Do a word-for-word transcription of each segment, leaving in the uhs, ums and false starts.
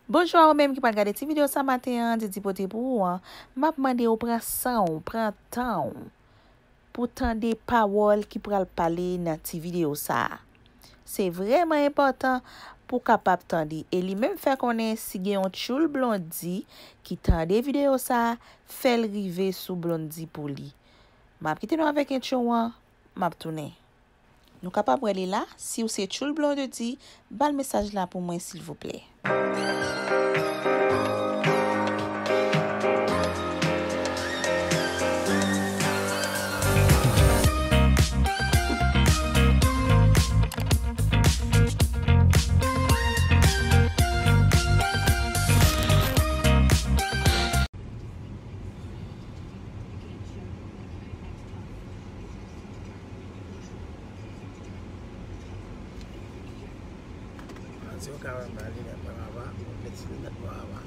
Bonjou a ou menm ki pral gade ti videyo sa maten an, Didi pote pou ou an. M ap mande w pran san w, pran tan w pou tande pawòl ki pral pale nan ti videyo sa a. Se vrèman enpòtan pou w kapab tande. E li menm fè konnen si gen yon tchoul Blondy ki tande videyo sa a, fè l rive sou Blondy pou li. M ap kite nou avèk entwo an, m ap tounen. Nou kapab wè li la, si w se tchoul Blondy, ba l mesaj la pou mwen silvouplè. Ann di w ka wè m ba linèt mwen papa, mwen met ti linèt mwen papa.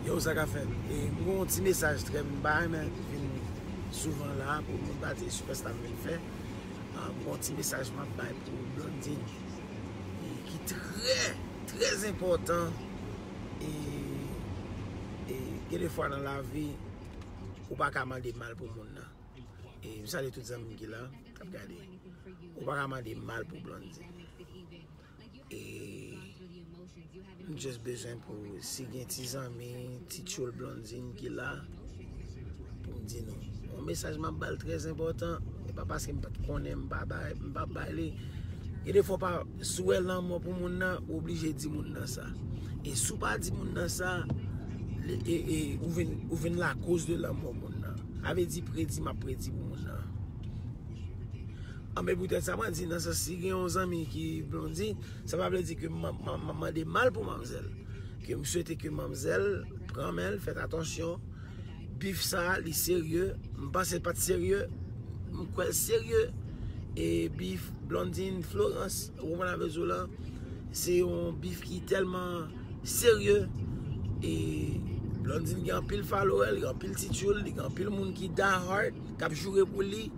Yo, sa ka fè. E, m gen yon ti mesaj trè, m pa renmen vin souvan la pou moun pa di sipèsta m vin fè. Ah, m gen yon ti mesaj m ap bay pou Blondine, e, ki trè, trè enpòtan. E, e, gen de fwa nan lavi, ou pa ka mande mal pou moun nan. E, m salye tout zanmi m ki la, k ap gade. Ou pa ka mande mal pou Blondine. E m just bezwen pou, si gen ti zanmi, ti tchoul Blondine ki la, pou m di nou. Yon mesaj m ap ba l trè enpòtan. E pa paske m pa t konnen, m pa bay, m pa bay li. Gen de fwa w pa, si w wè lanmou pou moun nan, ou oblije di moun nan sa. E si w pa di moun nan sa, li, e, e, ou vin, ou vin lakoz de lanmou moun nan. Sa vle di predi m ap predi pou moun nan. Anben, poutèt sa, mwen di nan sans si gen yon zanmi ki Blondine, sa pa vle di ke m, m, m, m mande mal pou manmzèl. Ke m swete ke manmzèl pran men l, fèt atansyon. Bif sa, li serye. M panse l pa t serye. M kwè l serye. E bif Blondine Florence, ou konprann sa m vle di w lan? Se yon bif ki tèlman serye. E Blondine gen anpil follower, li gen anpil ti tchoul, li gen anpil moun ki die hard, k ap joure pou li.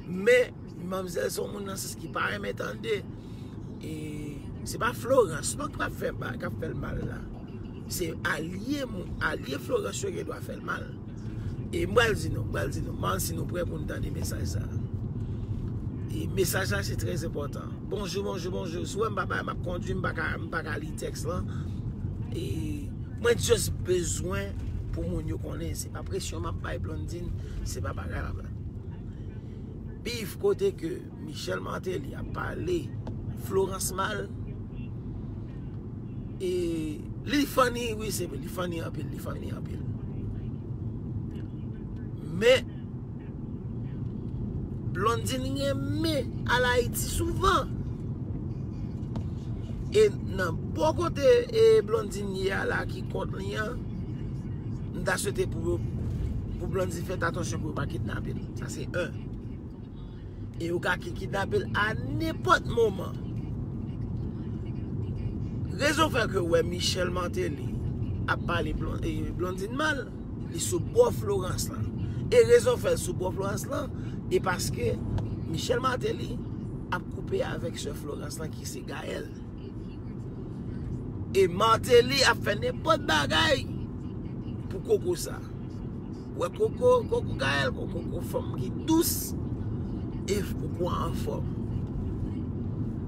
Men, manmzèl se yon moun nan sans ki pa renmen tande. E se pa Florence non k ap fè ba-, k ap fè l mal la. Se alye, moun, alye Florence yo gen dwa fè l mal. E m pral di nou, m pral di nou, m pral si nou prè pou n tande mesaj sa. E mesaj la se trè enpòtan. Bonjou, bonjou, bonjou. Si w wè m pa, pa, m ap kondui, m pa ka, m pa ka li tèks lan. E mwen just bezwen pou moun yo konnen. Se pa presyon m ap bay Blondine, se pa bagay m ap la. Bif kote ke Michel Martelly ap pale Florence mal. E li funny, wi, se vre, li funny anpil, li funny anpil. Men, Blondine renmen al Ayiti souvan. E nan bò kote, e, Blondine ye a la ki kont li an, m ta swete pou, pou Blondine fè atansyon pou yo pa kidnape l. Sa se en. E yo ka ki kidnape l a nenpòt moman. Rezon fè ke w wè Michel Martelly ap pale Blon-, e, Blondine mal, li sou bò Florence lan. E rezon fè l sou bò Florence lan, e paske Michel Martelly ap koupe avèk sè Florence lan ki se Gaëlle. E Martelly ap fè nenpòt bagay pou koko sa. Ou wè koko, koko Gaëlle, koko, koko fanm ki dous, e koko anfòm.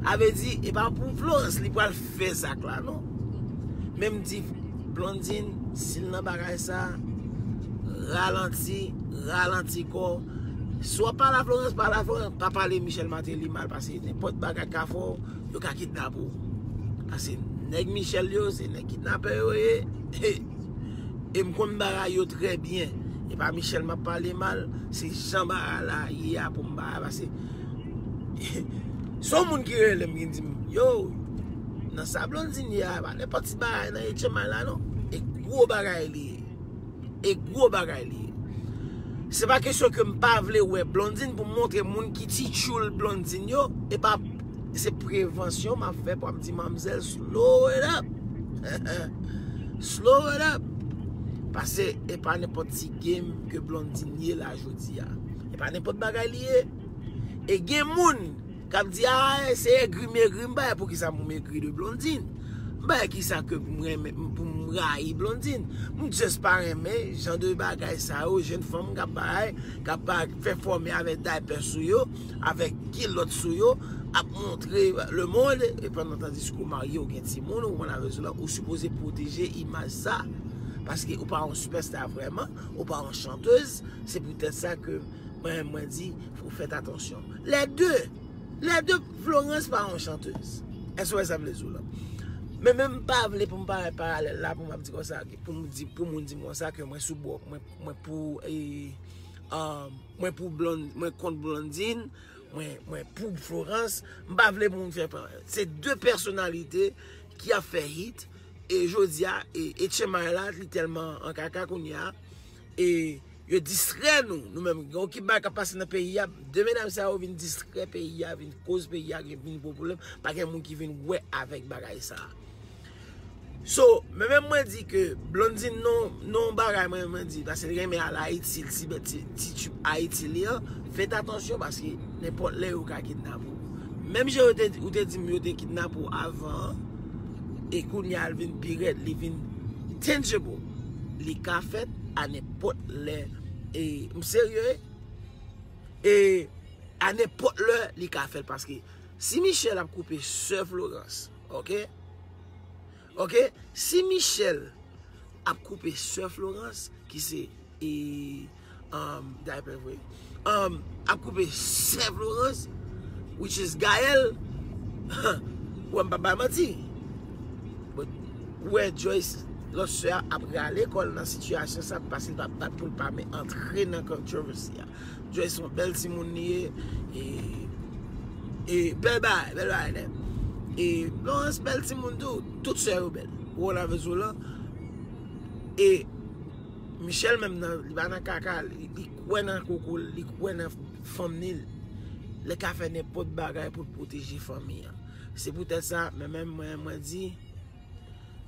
A vle di, e pa pou Florence li pral fè zak la, non. Men m di, Blondine, si l nan bagay sa, ralanti, ralanti kò w. Si w ap pale a Florence, pale a Florence, pa pale Michel Martelly mal, paske nenpòt bagay ka fè w, yo ka kidnape w. Paske nèg Michel yo, se nèg kidnapè yo ye. E m konn bagay yo trè byen. E pa Michel m ap pale mal, se jan bagay la ye a pou m bagay, paske se yon moun ki rele m, ki di m, yo, nan sa Blondine ye a, pa nenpòt ti bagay nan H M I la non. E gwo bagay li ye. E gwo bagay li ye. Se pa kesyon ke m pa vle wè Blondine pou m montre moun ki ti tchoul Blondine yo. E pa, se prevansyon m ap fè pou m di manmzèl slow it up. Slow it up. Paske e pa nenpòt ti game ke Blondine ye la jodi a. E pa nenpòt bagay li ye. E gen moun k ap di, "Ah, se egri m egri, m pa wè poukisa pou m egri de Blondine. M pa wè kisa ke pou m renmen, pou m rayi Blondine. M just pa renmen jan de bagay sa yo, jèn fanm k ap bay, k ap bay, fè fòme avèk daypè sou yo, avèk kilòt sou yo, ap montre lemonn, e pandan tandis ke w marye, w gen timoun, ou konn avèk sou la, ou sipoze pwoteje imaj sa. Paske ou pa yon sipèsta vrèman, ou pa yon chantèz, se poutèt sa ke mwen, mwen di, fò w fèt atansyon. Lè de, lè de, Florence pa yon chantèz. Èske w wè sa m vle di w la? Men, men m pa vle pou m parèt paralèl la, pou m ap di konsa, pou m di, pou moun di m konsa ke mwen sou bò, mwen, mwen pou, e, um, mwen pou Blond-, mwen kont Blondine, mwen, mwen pou Florence. M pa vle pou moun fè paralèl. Se de pèsonalite ki ap fè hit. E jodi a, e, e Chemay la, li tèlman an kaka kounye a. E yo distrè nou, nou menm. Gen yon ki bagay k ap pase nan peyi a, de medam sa yo vin distrè peyi a, vin koz peyi a, vin pwoblèm. Pa gen moun ki vin wè avèk bagay sa. So, men menm mwen di ke Blondine non, non bagay mwen, mwen di, paske li renmen al Ayiti, li ti bèt ti, ti tchip Ayiti li an, fèt atansyon paske nenpòt lè yo ka kidnape w. Menm jan yo te, ou te di m yo te kidnape w avan an, e kounye a l vin pi rèd, li vin tangible. Li ka fèt a nenpòt lè. E, m serye, e a nenpòt lè li ka fèt paske si Michel ap koupe sè Florence, ok? Ok? Si Michel ap koupe sè Florence, ki se, e, um, daypè vre, um, ap koupe sè Florence, which is Gaël, wè m pa bay manti. But, wè Joyce, lòt sè a ap rale kò l nan sitiyasyon sa, paske l pa bat pou l pa men antre nan controversy a. Joyce se yon bèl timoun li ye. E, e bèl bagay, bèl bagay nèt. E Florence bèl timoun tou. Tout sè yo bèl. Ou konn avèk sou lan. E Michel menm nan, li pa nan kaka, li, li kwè nan koko l, li kwè nan fanm ni l. Li ka fè nenpòt bagay pou l pwoteje fanmi an. Se poutèt sa, men menm mwen, mwen di,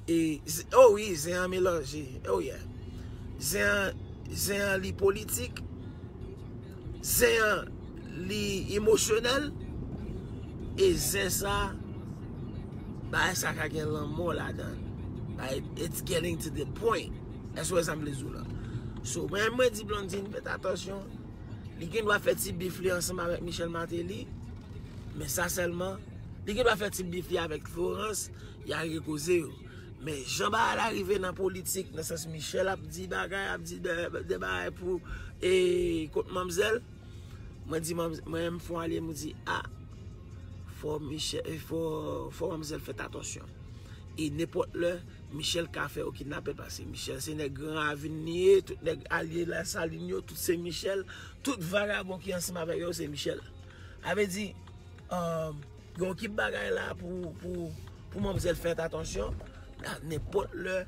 E, z-, oh wi, zen an melanje. Oh yeah. Zen an, zen an li politik. Zen an li emosyonèl. E zen sa, bagay sa ka gen lanmò ladan l. Like, it's getting to the point. Èske w wè sa m vle di w la? So, mwen, mwen di Blondine, fèt atansyon. Li gen dwa fè ti bif li ansanm avèk Michel Martelly. Men sa sèlman, li gen dwa fè ti bif li avèk Florence, y a regle koze yo. Men jan bagay la rive nan politik, nan sans Michel ap di bagay, ap di de, de bagay pou, e, kont manmzèl, mwen di manmzèl, mwen menm fon alye, mwen di, a, fò Michel, fò, fò manmzèl fèt atansyon. E nenpòt lè, Michel ka fè yo kidnape l, paske Michel se nèg Gran Ravin li ye, tout nèg alye Lasalin yo, tout se Michel, tout vagabon ki ansanm avèk yo se Michel. Sa vle di, um, gen yon ekip bagay la pou, pou, pou manmzèl fèt atansyon. A nenpòt lè,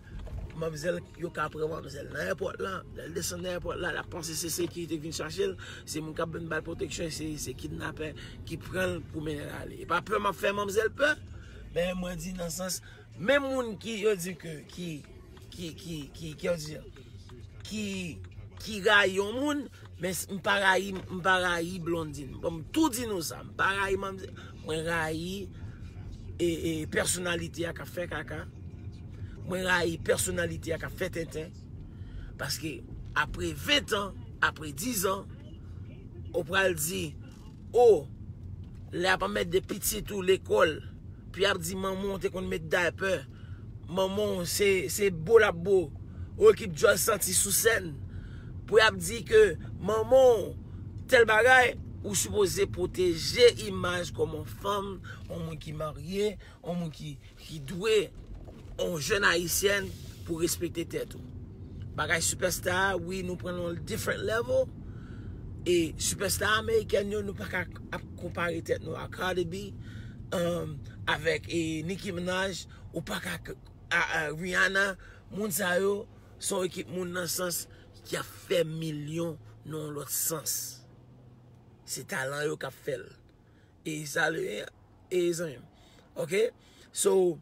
manmzèl, yo ka pran manmzèl nan èpòt la. Lè l desann nan èpòt la, l ap panse se sekirite k vin chache l. Se moun k ap vin ba l pwoteksyon, se, se kidnapè ki pran l pou mennen l ale. E pa pè m ap fè manmzèl pè, men mwen di nan sans, men moun ki, yo di ke, ki, ki, ki, ki, ki, yo di, ki, ki rayi yon moun, men s-, m pa rayi, m pa rayi Blondine. Bon, m tou di nou sa, m pa rayi manmzèl, mwen rayi, e, e, pèsonalite a k ap fè kaka. Mwen rayi pèsonalite a k ap fè tenten. Paske apre ven tan, apre diz an, ou pral di, o, lè y ap mèt de pitit ou lekòl, pou y ap di manman w te konn met daypè, manman w se, se bo l ap bo, ou ekip djòl santi sou sèn, pou y ap di ke manman w tèl bagay, ou sipoze pwoteje imaj kòm yon fanm, yon moun ki marye, yon moun ki, ki dwe yon jèn ayisyèn pou respekte tèt ou. Bagay sipèsta a, wi, nou pran l on different level. E sipèsta amerikèn yo, nou pa ka ap konpare tèt nou a Cardi B, um, avèk, e, Nicki Minaj, ou pa ka, a, a, Rihanna, moun sa yo, se yon ekip moun nan sans ki ap fè milyon nan yon lòt sans. Se talan yo k ap fè l. E salut, e zanmi m. Ok? So,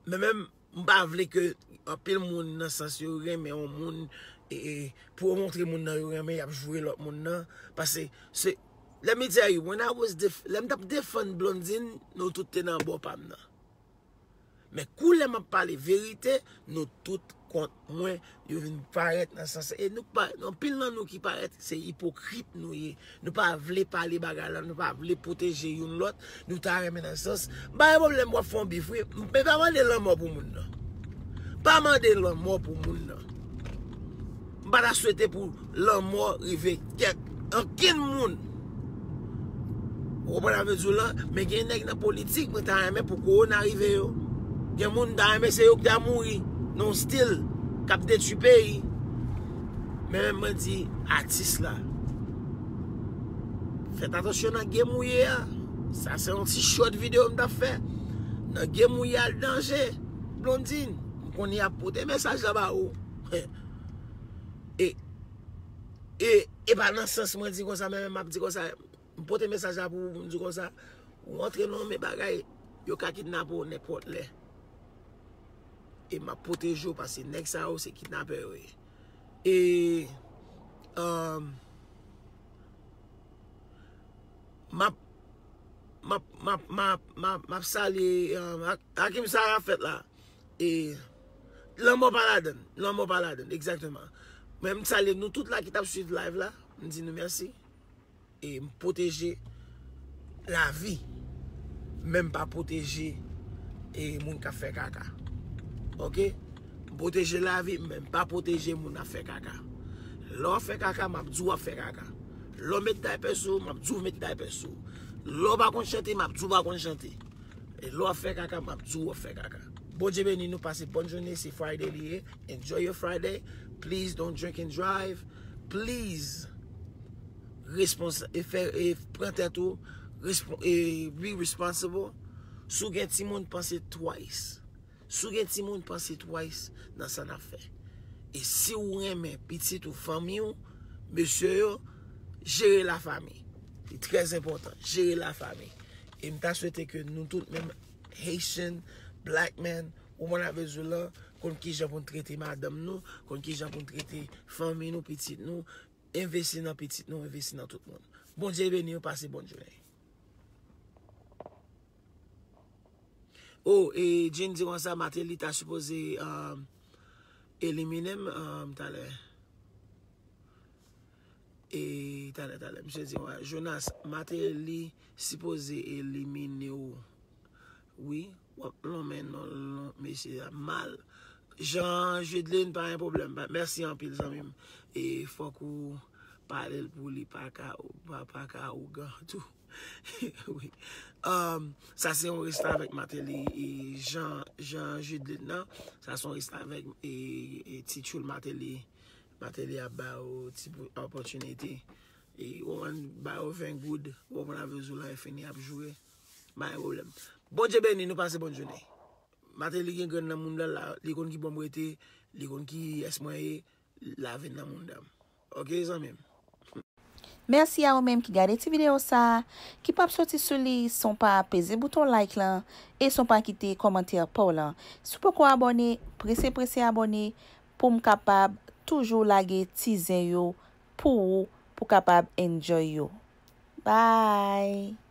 Men menm, m pa vle ke anpil moun nan sans yo renmen yon moun, e, e, pou yo montre moun nan yo renmen, y ap joure lòt moun nan. Paske, se, let me tell you, when I was def-, lè m t ap defann Blondine, nou tout te nan bò pa m nan. Men kou lè m ap pale verite, nou tout kont mwen, yo vin parèt nan sans. E nou pa, anpil nan nou ki parèt, se ipokrit nou ye. Nou pa vle pale bagay la, nou pa vle pwoteje youn lòt, nou ta renmen nan sans. M pa gen pwoblèm w ap fè yon bif, wi. Men pa mande lanmò pou moun nan. Pa mande lanmò pou moun nan. M pa ta swete pou lanmò rive kèk, ankenn moun. Ou konprann sa m vle di w lan? Men gen nèg nan politik, mwen ta renmen pou kowona rive yo. Gen moun m ta renmen se yo ki ta mouri nan yon stil k ap detwi peyi. Men menm mwen di atis la, fèt atansyon nan game ou ye a. Sa se yon ti short videyo m t ap fè. Nan game ou ye a, l danje. Blondine, m konnen y ap pote mesaj la ba ou. E, e, e pa nan sans mwen di konsa, men m ap di konsa. M pote mesaj la pou ou, pou m di konsa, ou antre nan men bagay, yo ka kidnape w nenpòt lè. E m ap pwoteje w paske nèg sa yo se kidnapè yo ye. E, um, m ap, m ap, m ap, m ap, m ap, m ap salye, um, Ak-, Akim, sa a fèt la. E, lanmò pa ladann, lanmò pa ladann, egzakteman. Men m salye nou tout la ki t ap swiv live la, m di nou mèsi. E m pwoteje lavi, men m pa pwoteje, e, moun k ap fè kaka. Oke? M pwoteje lavi, men m pa pwoteje moun ap fè kaka. Lè w ap fè kaka, m ap di w w ap fè kaka. Lè w met daypè sou ou, m ap di w met daypè sou ou. Lè w pa konn chante, m ap di w pa konn chante. E lè w ap fè kaka, m ap di w w ap fè kaka. Bondye beni nou, pase bòn jounen, se Friday li ye. Enjoy your Friday. Please don't drink and drive. Please, respons-, e fè, e pran tèt ou, respon-, e be responsible. Si w gen timoun, panse twice. Si w gen timoun, panse twice nan sa n ap fè. E si w renmen pitit ou, fanmi w, mesye yo, jere lafanmi. Li trè enpòtan, jere lafanmi. E m ta swete ke nou tout, menm Haitian, black man, ou konn avèk zoulan, konn kijan pou n trete madanm nou, konn kijan pou n trete fanmi nou, pitit nou, envesti nan pitit nou, envesti nan tout moun. Bondye beni w, pase bòn jounen. Oh, e Jean di konsa, Martelly ta sipoze, um, elimine m, um, talè. E talè, talè, misye di, wè, Jonas, Martelly sipoze elimine w. Wi, w ap lonmen non lon mesye a mal. Jean Judeline, pa gen pwoblèm. Pa, mèsi anpil, zanmi m. E fòk ou pale l pou li pa ka, pa, pa ka ougan tou. Wi. Um, sa se yon restavèk Martelly e Jean, Jean Judeline nan. Sa se yon restavèk e, e ti tchoul Martelly. Martelly ap ba yo ti opòtinite. E, ou konprann, ba yo ven goud. Ou konprann avèk zoulan e fini ap joure. Pa gen pwoblèm. Bondye beni nou, pase bòn jounen. Martelly gen grenn nan mouda l la, li konn ki bò m rete, li konn kiyès mwen ye, lave nan mouda m. Oke, zanmi m? Mèsi a ou menm ki gade ti videyo sa a, ki p ap soti sou li san w pa peze bouton like lan, e san w pa kite kòmantè pa w lan. Si w poko abòne, prese prese abòne pou m kapab toujou lage ti zen yo pou ou, pou w kapab enjoy yo. Bye!